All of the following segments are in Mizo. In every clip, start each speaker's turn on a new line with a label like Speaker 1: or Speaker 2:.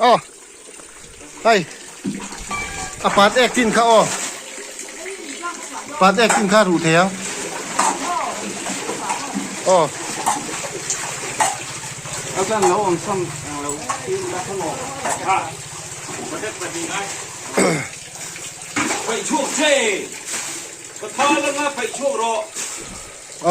Speaker 1: Aw hei a pat ek chin kha aw pat ek chin kha ruh thei ang aw.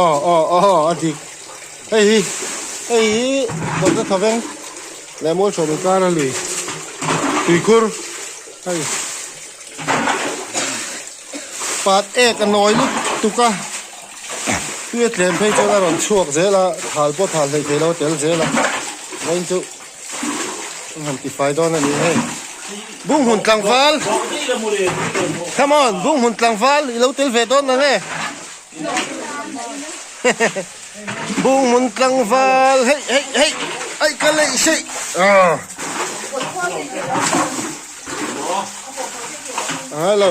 Speaker 1: Aw aw aw a dik hei hi hei hi dawrte thaveng leh mualchhuah inkar a lui tuikhur hei pat ek a nawi lut tuk a tui a tlem phei chuan a rawn chhuak zel a thal pawh thal hleih theih lo a tel zel a vawiin chu an han tifai dawn a ni hei bunghmun tlangval come on bunghmun tlangval i lo tel ve dawn na nge bunghmun tlangval hei hei hei ai ka leih sei ah hello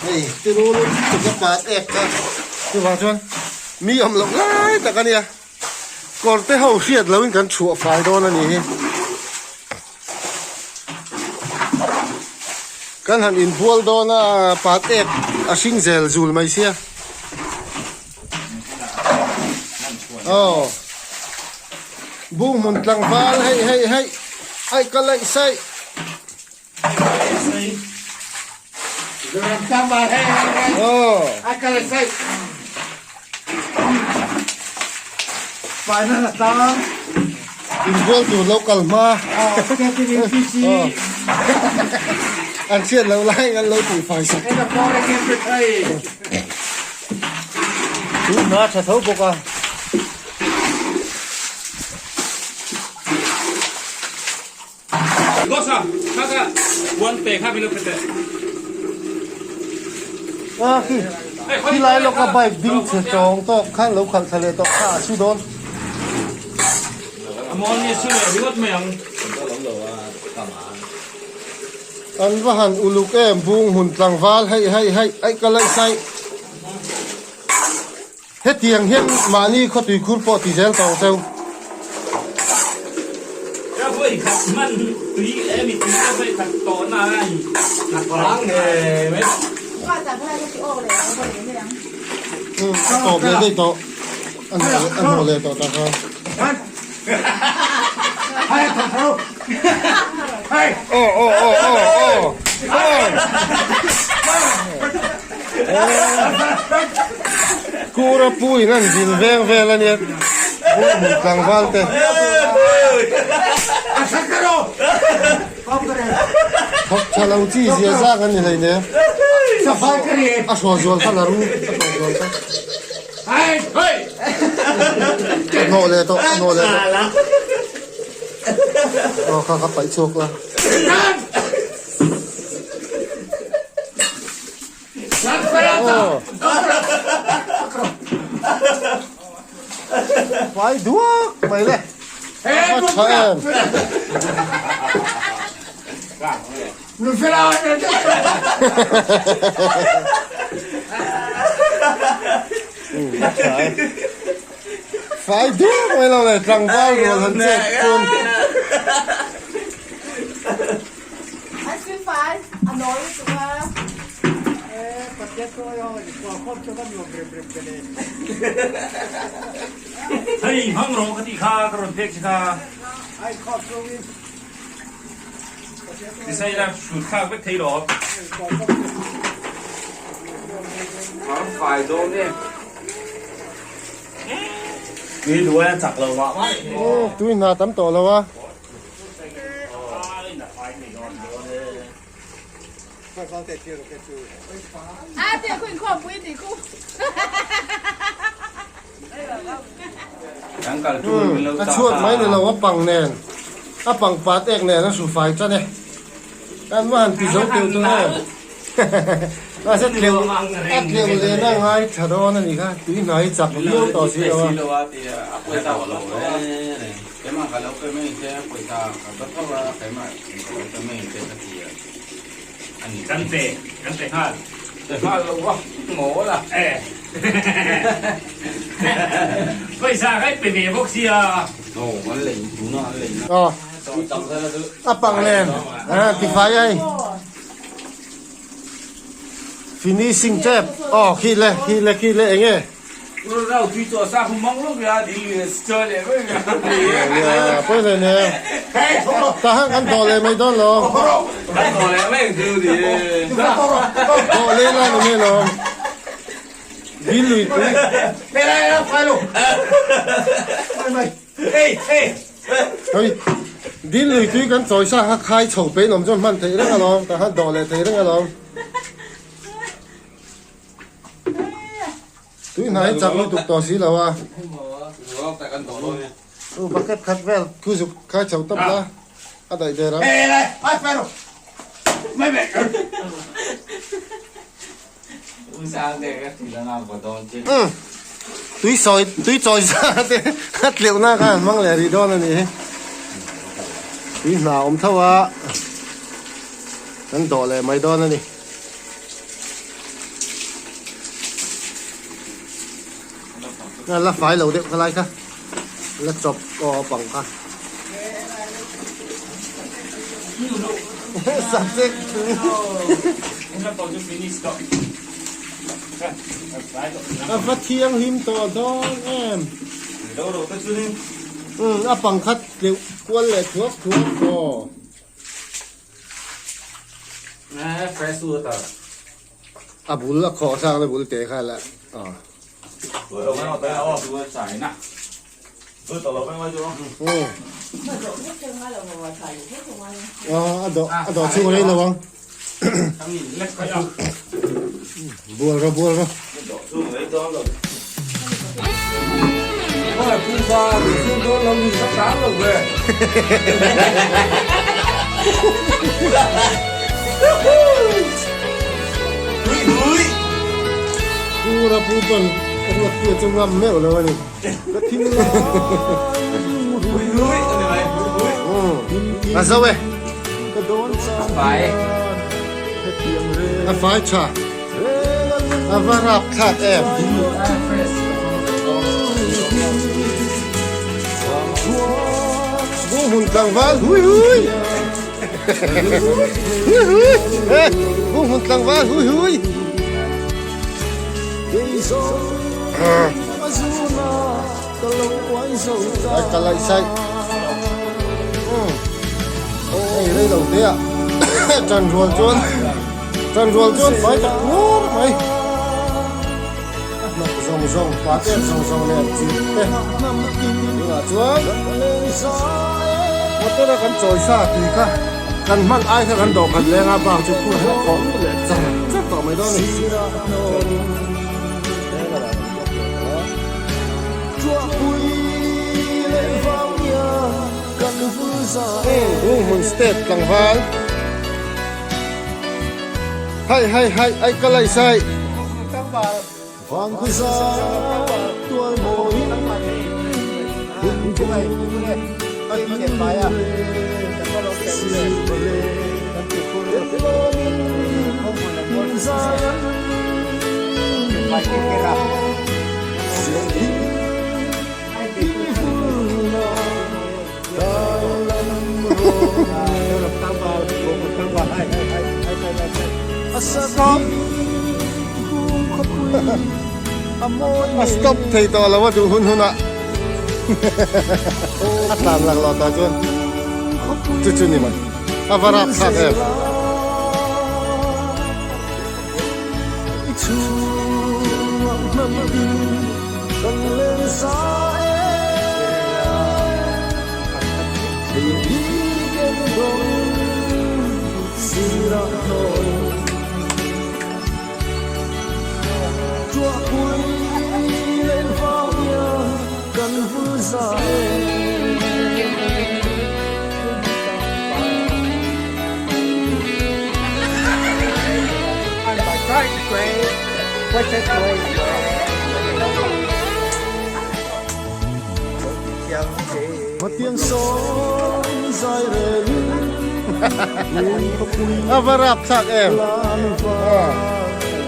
Speaker 1: Hei tiru lut ka pat ek kha chuvang chuan mi awm loh lai tak a nia kawr te ho hriat loin kan chhuah fai dawn a nih hi kan han inbual dawn a pat ek a hring zel zul mai sia. Aw Bunghmun tlangval hei hei hei ai ka laih saih. Aw. Inbual tur lo kal hma. Aw. An hriat loh laiin an lo tihfai sak. Chu hna tha tho bawk a. A khi khi lai lawka bike ding chhe tawng tawk khan lo khalh thla leh tawh kha a su dawn. An va han uluk em bung hmun tlangval hei hei hei aih ka laih saih. Hetiang hian mahni khawtui khur pawh ti zel tawng cheu. A tawp leh daih tawh a hnawh leh tawh tak a. Aw aw aw aw aw Kura pu in an zin veng vel a nia Buhhmun tlangval te Thawk tha lo chi zia zak an ni hleinem A hraw zual kha la ru a hraw zual kha. Hnawh leh tawh hnawh leh tawh aw kha kha paih chhuak la. Fai duak mai le a tha em. Fai duak mai lo le tlangval rual han chet chuan. Tui hna tam tawh lo a. A chhuat mai ni lo a pang nen a pang pat ek nen a su fai tan e an va han ti zo teuh teuh em mahse tleuh a tleuh leh na ngai tha dawn a nih kha tui hnai chak viau tawh si lo a. A pang nen tifai a hei finishing tep aw khi le khi le khi le eng nge pawi hle nen tah han kan dawh leh mai dawn lo dawh leh lai ni mai lo dil lui tui Hei, dil lui tui kan chawi sa kha khai chho pein awm chuan hman theih reng alawm, tah khan dawh leh thei reng alawm. Tui hna hi chak lutuk tawh si lo a. U bucket khat vel khu zuk khai chho tawp la, a daih der ang. Tui sawi tui chawi za te a tleuh na khan hmang leh rih dawn a ni hi. Tui hna awm tho a kan dawh leh mai dawn a ni. La fai lo deuh kha lai kha la chawp aw pang kha. Subject A va thianghlim tawh dawn em. Umm a pang khat tleuh kual leh thuak thuak aw. A bul a khawh thlak na bul te kha la aw. A dawh a dawh chhung rei lo ang. Bual rawh bual rawh. Pura pu pawn ka ruat tia chu ngam meuh lo a ni. A zo e. A fai tha. A va rap thlak em. Buh hmun tlangval hui hui. Hui hui. Buh hmun tlangval hui hui. Ai ka laih sai. Hei rei lo te ah tan rual chuan tan rual chuan fai tak ngur mai. A hnawk zawng zawng pa te zawng zawng leh chip te tunah chuan motor a kan chawi sa tui kha kan hman ai kha kan dawhkhat leng a bak chu phur hian a khawh lut leh char char tawh mai dawn a ni. Hmun state tlangval Hai hai hai ai ka lai sai A stop thei tawh lo a duh hun hun ah a tlan lak lo tah chuan chu chu ni mai a va rap thlak em. A va rap thlak em.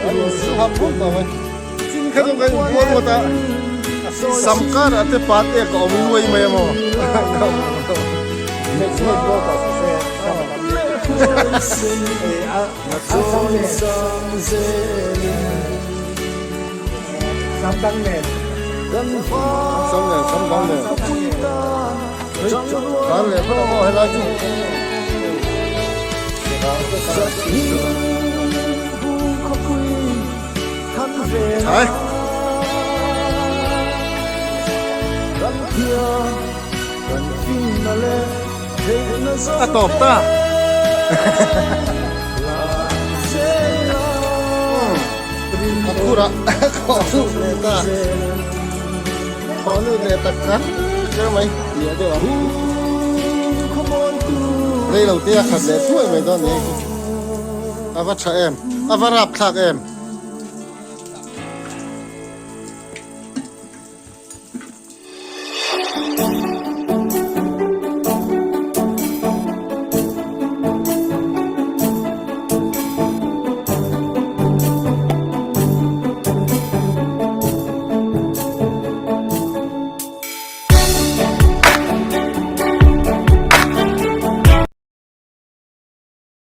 Speaker 1: An zu hap hap ta mai. Chin kha chu kan inbual ngawt a, sam karah te pat ek a awm luai mai a maw?
Speaker 2: Sam dang nen,
Speaker 1: sam dang nen. Tlan leh phawt ang aw helai chu. Chhai. A tawp ta. A khurah a khawh lut leh ta. Khawh lut leh tak kha kher mai liah deuh ang. Rei lo te a khat leh thuai mai dawn ni. A va tha em? A va rap thlak em?